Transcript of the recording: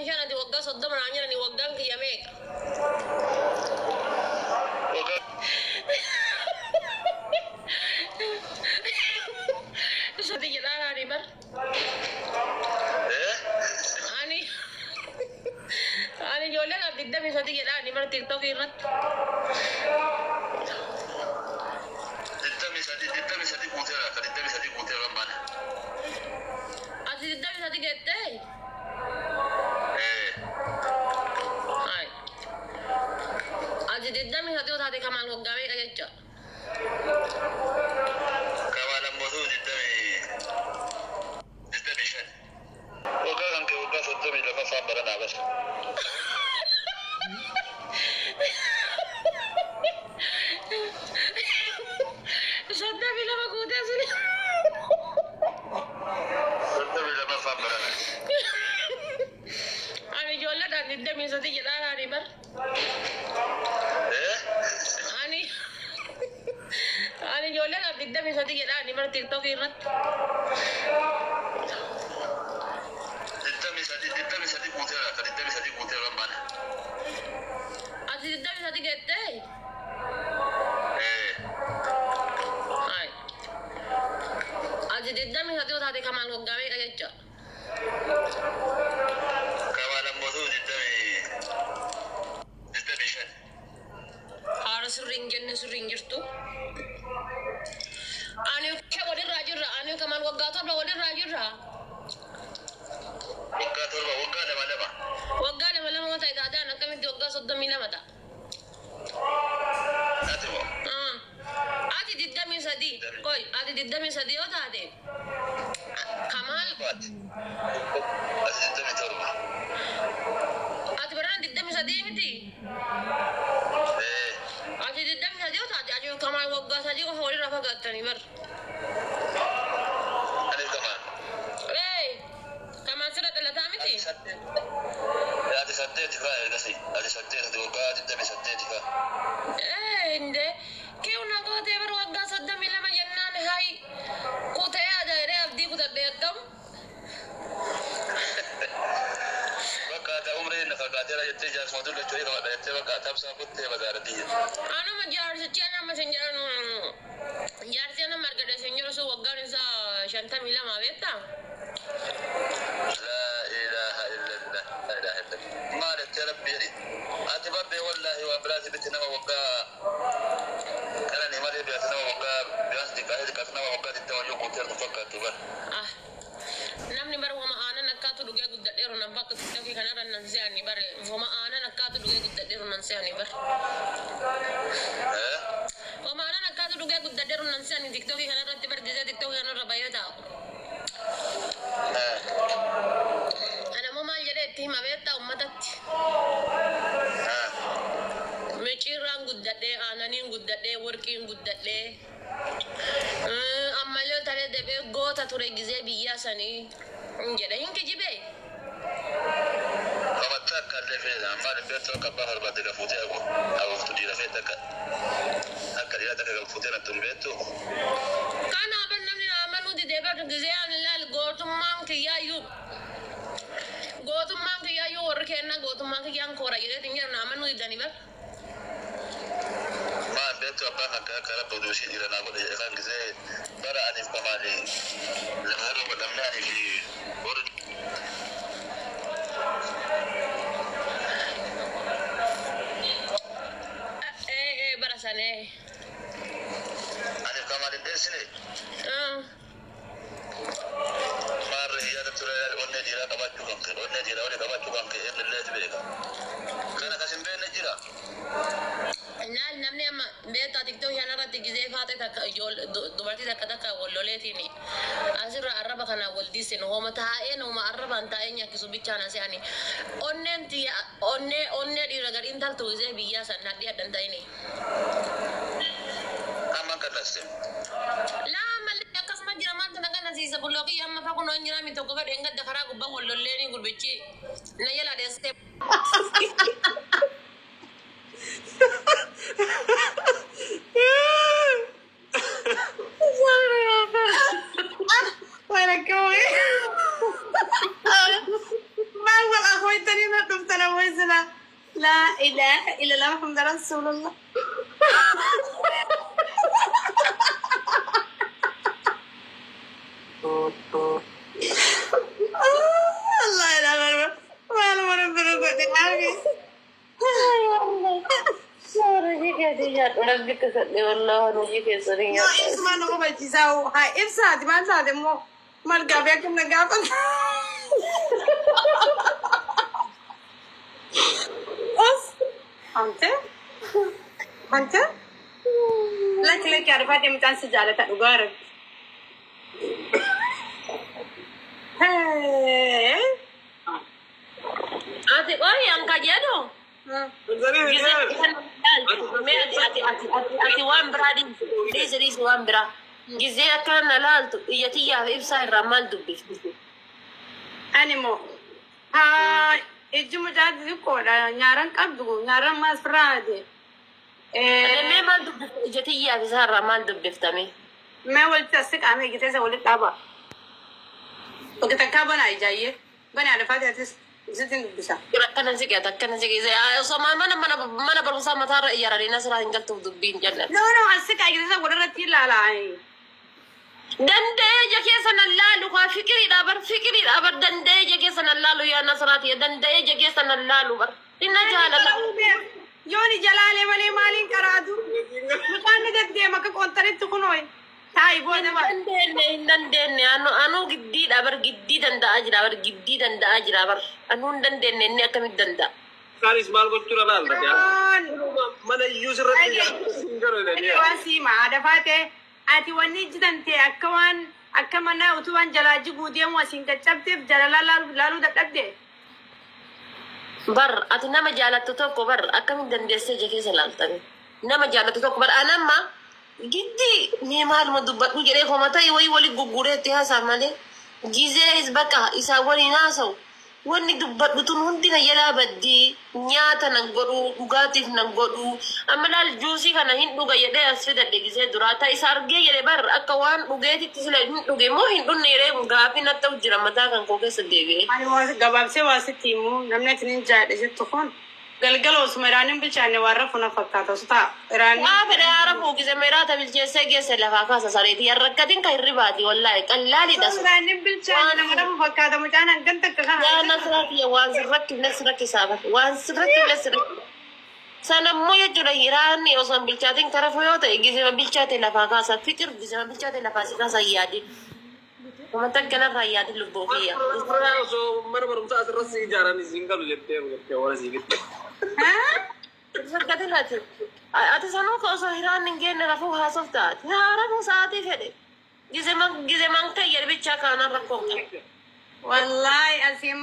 25 ati waggaa 30 naan jedhani waggaan kiyya meeqa? Waggaa Sadi jedhaa ani bar. Eh? Ani ani ijoolleen af 23 jedhaa ani bar TikTok irratti. 23, 23 guuteera, akka 23 guuteera baana. Ati 23 geettee? Eh. Hai. Ati 23 yoo taate Kamaal waggaa meeqa jecha? Kamaal ammoo 25. Waggaa kan kee waggaa 32ffaan baranaa bas. 32 guutee sini. 32ffaan baranaa. Ani ijoolleedhaan 23 jedhaa ani bar. Eh? Ani ani ijoolleedhaaf 23 jedhaa ani bar TikTok irratti. 23, 23 guuteera, akka 23 guuteera baana. Ati 23 geettee? Eh. Hai. Ati 23 yoo taate Kamaal waggaa meeqa jecha? Kamaal ammoo 25. Haara sirrii hin jenne sirrii hin jirtu. Ani walirraa jirra. Ani Kamaal waggaa 7 walirraa jirra. Waggaa 7, waggaa lama lama. Waggaa lama lama yoo ta'e taate ani akkamitti waggaa 32 ta'a? Ati moo? Ah. Ati 23. Koi, ati 23 yoo taate Kamaal Ati. Ati 27. Ati barana 23 miti? Eh. Ati 23 yoo taate ati Kamaal waggaa 3 qofa walirraa fagaattanii bar. Ani Kamaal. Ee, Kamaal sirra dhalataa miti? Ati 8. Ati 8 faa ergasii. Ati 8, ati waggaa 28 faa. Ee, inde kiuna gootee bar waggaa 32 jennaan hay kutee aadaa jedhee abdii kutadhee akkam? Bakka ati umriin na fagaateera jettee jaarsuma dullachuu qabadha jettee bakka tabsaa kuttee magaalattii jette. Anuma jaarsichi nama isin jedhan jaarsi nama argadhe isin jedhu sun waggaan isaa 52 beektaa? Laa ilaaha illallah. Laa ilaaha illallah. Maal jettee rabbi jedhi. Ati babbee wallaahi waan biraati bitti nama waggaa qananii malee beektu nama waggaa biraas xiqqaatee xiqqaatu nama waggaa 20 yoo guuteertu fakkaattu bara. Ah. Namni bara homa aanan akkaatu dhugee guddadheeru nan bakka TikTokii kanarra nan se'ani bare homa aanan akkaatu dhugee guddadheeru nan se'ani bare. Eh? Homa aanan akkaatu dhugee guddadheeru nan se'ani TikTokii kanarratti bar gisee TikTokii kanarra bayee taa'u. Eh. Ana immoo maal jedhee itti hima beektaa uummatatti? Eh. Micciirraan guddadhee, aananiin guddadhee, warqiin guddadhee. Ammallee taree deebi'ee goota ture gisee biyyaa sanii hin jedhe hin kijibee. Qabatta akka illee feeta. Maal hin beektu akka abbaa barbaadde gafuutee hagu. Haguugtu dhiira feete akka akka dhiira takka gafuutee nattu hin beektu. Kanaaf namni na amanuu didee bar gisee ani laal gootummaan kiyyaayyuu gootummaan kiyyaayyuu warri kenna gootummaan kiyyaan koora jedhee hin jedhu na amanuu didanii bar. Maal beektu abbaan kan akka rabbi oduu ishee dhiira naa godhe jedhe kan gisee bara aniif kamaali lafa irra godhamne anii fi warri Ee ee bara sanee. aniif kamaali hin dheessine. Maarree yaada ture onnee dhiiraa qabaachuu kan ka'e onnee dhiiraa olii qabaachuu kan ka'e eenyullee beeka. Kana kas hin beekne jira. Naal namni amma beektaa TikTokii kanarratti gisee faatee takka ijoollee dubartii takka takka wal loleetiin asirra arraba kanaan wal diisin homa taa'een homa arrabaan taa'ee nyaachisu bichaan asii ani onneen tiyya onnee onnee dhiira gadiin taltu gisee biyyaa san nadhii addan ta'ini. Amma kan laste. Laa malee akkasuma jira maaltu na ganasiisa bulloo kiyya amma fa kunoo hin jiraa mi tokko fedhe hin gadda karaa gubbaa wal lolleeni gurbichi na jala deessee. Bueno, qué bueno. Maal wal akhwaytani. Kana weessina. Laa ilaaha illallah Muhammad Rasulullah. Allah ilaaha maaluma rabbi nu godhe aafi. Hojii keetii nyaadhu rabbi kasadhe wallaahi hojii keessanii Yoo nyaadhu. ibsumaan nu hubachiisaa haa ibsaati maal taate immoo maal gaafii akkam na gaafata. Os ante ante lakki lakki arfaadhe mucaan si jaalata dhugaa rabbi. Hee. Ati qoyi anka jedhu gisee kan laaltu mee ati ati ati ati ati waan biraa dhiisi dhiisi dhiisi waan biraa gisee akkana na laaltu iyya tiyyaaf ibsaa irraa maal dubbifti? Ani moo haa ijji mucaa xixiqqoodha nyaaran qabdu nyaaran maas firraate. Mee maal dubbifta ija tiyyaaf isaa irraa maal dubbiftame? Mee walitti as siqaamee giteessa walitti dhaaba. Oke takkaa banaa ijaayyee banaa lafaati atis isitti dubbisa. Akkana siqe akkana siqe osoo mana mana mana barumsaa mataarra ijaaranii nasraa hin galtuuf dubbiin jennaan. No no as siqaa giteessa walirratti ilaalaa. Danda'ee ija keessa nan laalu kaa fikiriidha bar fikiriidha bar danda'ee ija keessa nan laalu yaa nasraati danda'ee ija keessa nan laalu bar inna jaalala. Yooni jalaalee malee maaliin qaraatu? Mucaan ni deddeema akka qontanitti kunooyi. Taa'i booda Hin maal? dandeenye hin dandeenye anuu giddiidha bar giddii danda'aa jira bar giddii danda'aa jira bar anuu hin dandeenye inni akkamitti danda'a? Isaanis maal gochuudha laal Yoon. Mana iyyuu sirratti hin galu Dhage waan siima adafaate ati wanni ijjitan ta'e akka waan akka mana utubaan jalaa jiguu deemu asiin caccabteef jalala laaluu dadhabde. Bar ati nama jaalattu tokko bar akkamitti dandeessee ija keessa laaltame? Nama jaalattu tokko bar anamma giddii mee maaluma dubbadhu jedhee koma ta'e wayii wali gugguuree itti haasaa malee gizee bakka isaa waliin haasa'u wanni dubbadhu tun hundi na jalaa baddii nyaata nan godhu dhugaatiif nan godhu amma laal juusii kana hin dhuga jedhee as fidadhe gizee duraa ta isa argee jedhe bar akka waan dhugeetitti sila hin dhuge moo hin dhunne jedhee gaafii natti ta'u jira mataa kan koo keessa deebi'ee. Ani waa gabaabsee waa sitti himu namni ati nin jaadhe jettu kun galgala osuma iraan hin bilchaanne waan rafu na fakkaata osoo ta'a iraan. Waa fedhe haara fuugise meeraata bilcheessee geesse lafaa kaasa sareeti yarrakkatin kan hirribaati wallaahi qallaalidha sun. Iraan hin bilchaanne nama rafu fakkaata mucaan hangan takka Yaa kana. nasraati waan sirratti illee sirratti bar waan sirratti illee sirratti. Sanammoo jechuudha hiraanni osoo hin bilchaatin karafu yoo ta'e gisema bilchaate lafaa kaasa fikir gisema bilchaate lafaa si kaasa yaadin. Uummata akkanarraa yaadin lubbuu kiyya. Osoo mana barumsaa asirratti ijaaranis hin galu jettee jettee warra sii bitte. Sirkatin ati. Ati sanuu ka osoo hiraan hin geenne rafuu haasofta ati. Haa rafuu sa'aatii fedhe. Gizeman gizeman kan jedhe bichaa kaanaan rakkoo hin qabu. Wallaahi asiin.